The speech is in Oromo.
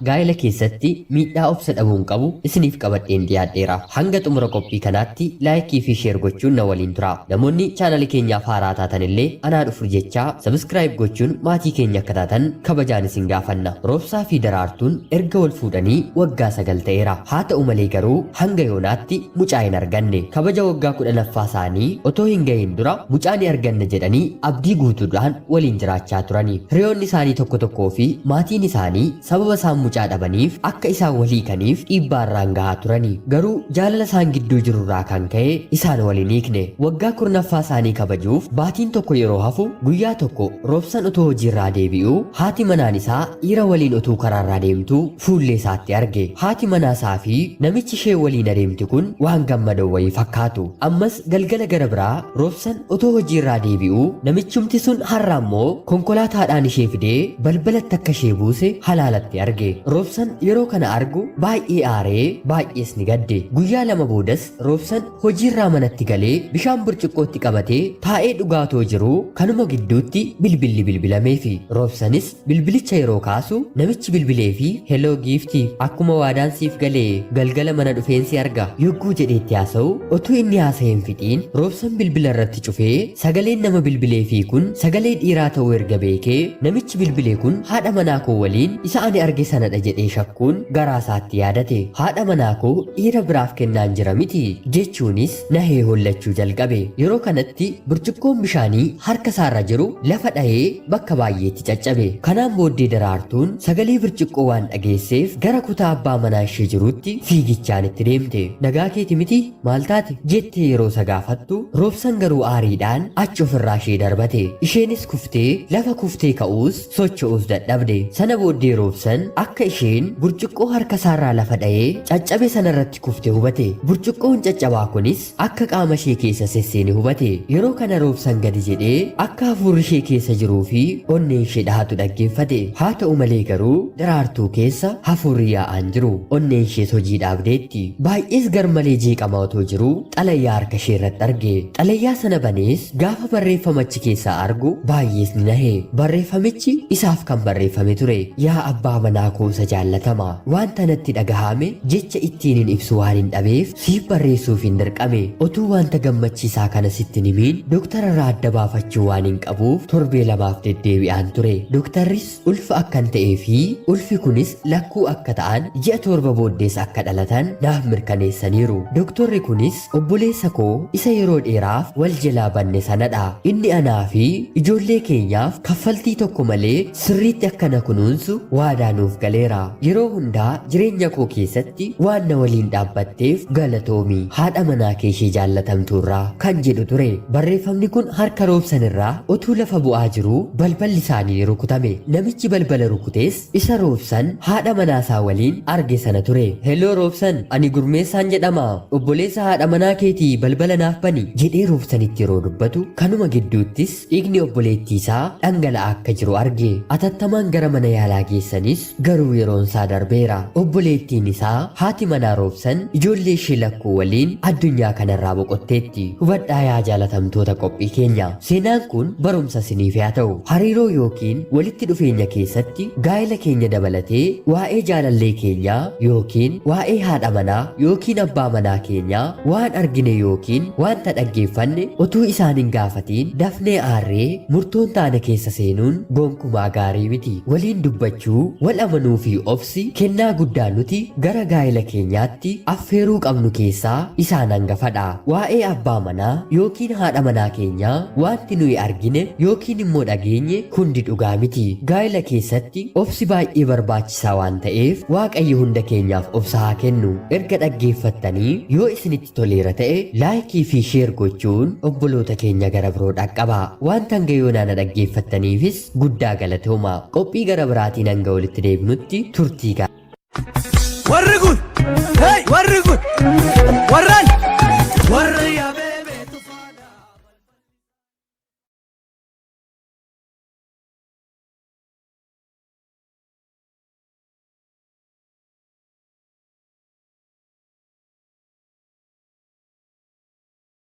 Gaa'ela keessatti miidhaa obsa dhabuun qabu isiniif qabadheen dhiyaadheera. Hanga xumura qophii kanaatti like fi share gochuun na waliin tura. Namoonni chaanali keenyaaf haaraa taatan illee anaa dhufu jechaa subscribe gochuun maatii keenya akka taatan kabajaan isin gaafanna. Roobsaa fi Daraartuun erga wal fuudhanii waggaa 9 ta'eera. Haa ta'u malee garuu hanga yoonaatti mucaa hin arganne. Kabaja waggaa 10ffaa isaanii otoo hin gahiin dura mucaa ni arganna jedhanii abdii guutuudhaan waliin jiraachaa turani. Hiriyoonni isaanii tokko tokkoo fi maatiin isaanii sababa isaan mucaa dhabaniif akka isaan wal hiikaniif dhiibbaa irraan gahaa turani. Garuu jaalala isaan gidduu jiru irraa kan ka'e isaan wal hin hiikne. Waggaa 10ffaa isaanii kabajuuf baatiin tokko yeroo hafu guyyaa tokko Roobsan otoo hojii irraa deebi'uu haati manaan isaa dhiira waliin otuu karaa irraa deemtuu fuullee isaatti arge. Haati manaa isaa fi namichi ishee waliin adeemti kun waan gammadan wayii fakkaatu. Ammas galgala gara biraa Roobsan otoo hojii irraa deebi'uu namichumti sun har'a ammoo konkolaataadhaan ishee fidee balbalatti akka ishee buuse halaalatti arge. Roobsan yeroo kana argu baay'ee aaree baay'ees ni gadde. Guyyaa lama boodas Roobsan hojiirraa manatti galee bishaan burcuqqootti qabatee taa'ee dhugaa otoo jiruu kanuma gidduutti bilbilli bilbilameefi. Roobsanis bilbilicha yeroo kaasu namichi bilbileefi Hello giifti akkuma waadaan siif gale galgala mana dhufeen si arga yogguu jedhee itti haasa'u otuu inni haasa'ee hin fixiin Roobsan bilbila irratti cufee sagaleen nama bilbileefii kun sagalee dhiiraa ta'uu erga beekee namichi bilbile kun haadha manaa koo waliin isa ani arge sanadha jedhee shakkuun garaa isaatti yaadate. Haadha manaa koo dhiira biraaf kennaan jira miti jechuunis nahee hollachuu jalqabe. Yeroo kanatti burcuqqoon bishaanii harka isaarra jiru lafa dhahee bakka baay'eetti caccabe. Kanaan booddee Daraartuun sagalee birciqqoo waan dhageesseef gara kutaa abbaa manaa ishee jiruutti fiigichaan itti deemte. Nagaa keeti miti? Maal taate? Jettee yeroo isa gaafattu Roobsan garuu aariidhaan achi ofirraa ishee darbate. Isheenis kuftee lafa kuftee ka'uus socho'uus dadhabde. Sana booddee Roobsan akka isheen burcuqqoo harka isaarraa lafa dha'ee caccabe sanarratti kufte hubate. Burcuqqoon caccabaa kunis akka qaama ishee keessa sesseene hubate. Yeroo kana Roobsan gadi jedhee akka hafuurri ishee keessa jiruu fi onneen ishee dhahatu dhaggeeffate. Haa ta'u malee garuu Daraartuu keessa hafuurri yaa'aan jiru. Onneen ishees hojii dhaabdeetti. Baay'ees garmalee jeeqamaa otoo jiruu xalayaa harka ishee irratti arge. Xalayaa sana banees gaafa barreeffama achi keessaa argu baay'ees ni nahe. Barreeffamichi isaaf kan barreeffame ture. Yaa abbaa manaa koo isa jaallatama. Wanta natti dhagahame jecha ittiinin ibsu waanin dhabeef siif barreessuufin dirqame. Otuu wanta gammachiisaa kana sitti hin himiin doktara irraa adda baafachuu waanin qabuuf torbee lamaaf deddeebi'aan ture. Doktarris ulfa akkan ta'ee fi ulfi kunis lakkuu akka ta'an ji'a toorba booddees akka dhalatan naaf mirkaneessaniiru. Doktorri kunis obboleessa koo isa yeroo dheeraaf wal jalaa banne sanadha. Inni anaa fi ijoollee keenyaaf kaffaltii tokko malee sirriitti akka na kunuunsu waadaa nuuf galeera. Yeroo hundaa jireenya koo keessatti waan na waliin dhaabbatteef galatoomi. Haadha manaa kee ishee jaallatamtuu irraa kan jedhu ture. Barreeffamni kun harka Roobsan irraa otuu lafa bu'aa jiruu balballi isaanii ni rukutame. Namichi balbala rukutes isa Roobsan haadha manaa isaa waliin arge sana ture. Hello Roobsan, ani Gurmeessaan jedhama. Obboleessa haadha manaa keetii balbala naaf bani jedhee Roobsanitti yeroo dubbatu kanuma gidduuttis dhiigni obboleettii isaa dhangala'aa akka jiru arge. Atattamaan gara mana yaalaa geessanis garuu yeroon isaa darbeera. Obboleettiin isaa haati manaa Roobsan ijoollee ishee lakkuu waliin addunyaa kanarraa boqotteetti. Hubadhaa yaa jaalatamtoota qophii keenya. Seenaan kun barumsa isiniif yaa ta'u. Hariiroo yookiin walitti dhufeenya keessatti gaa'ela keenya dabalatee waa'ee jaalallee keenyaa yookiin waa'ee haadha manaa yookiin abbaa manaa keenyaa waan argine yookiin wanta dhaggeeffanne otuu isaan hin gaafatiin dafnee aarree murtoon taane keessa seenuun gonkumaa gaarii miti. Waliin dubbachuu, wal amanuu fi obsi kennaa guddaa nuti gara gaa'ela keenyaatti affeeruu qabnu keessaa isaan hangafadha. Waa'ee abbaa manaa yookiin haadha manaa keenyaa wanti nuyi argine yookiin immoo dhageenye hundi dhugaa miti. Gaa'ela keessatti obsi baay'ee barbaachisaa waan ta'eef Waaqayyo hunda keenyaaf obsa haa kennu. Erga dhaggeeffattanii yoo isinitti toleera ta'e like fi share gochuun obboloota keenya gara biroo dhaqqabaa. Wanta hanga yoonaa na dhaggeeffattaniifis guddaa galatooma. Qophii gara biraatiin hanga walitti deebinutti turtii gaarii. Warri kun, hey, warri kun, warran, warra yaabee.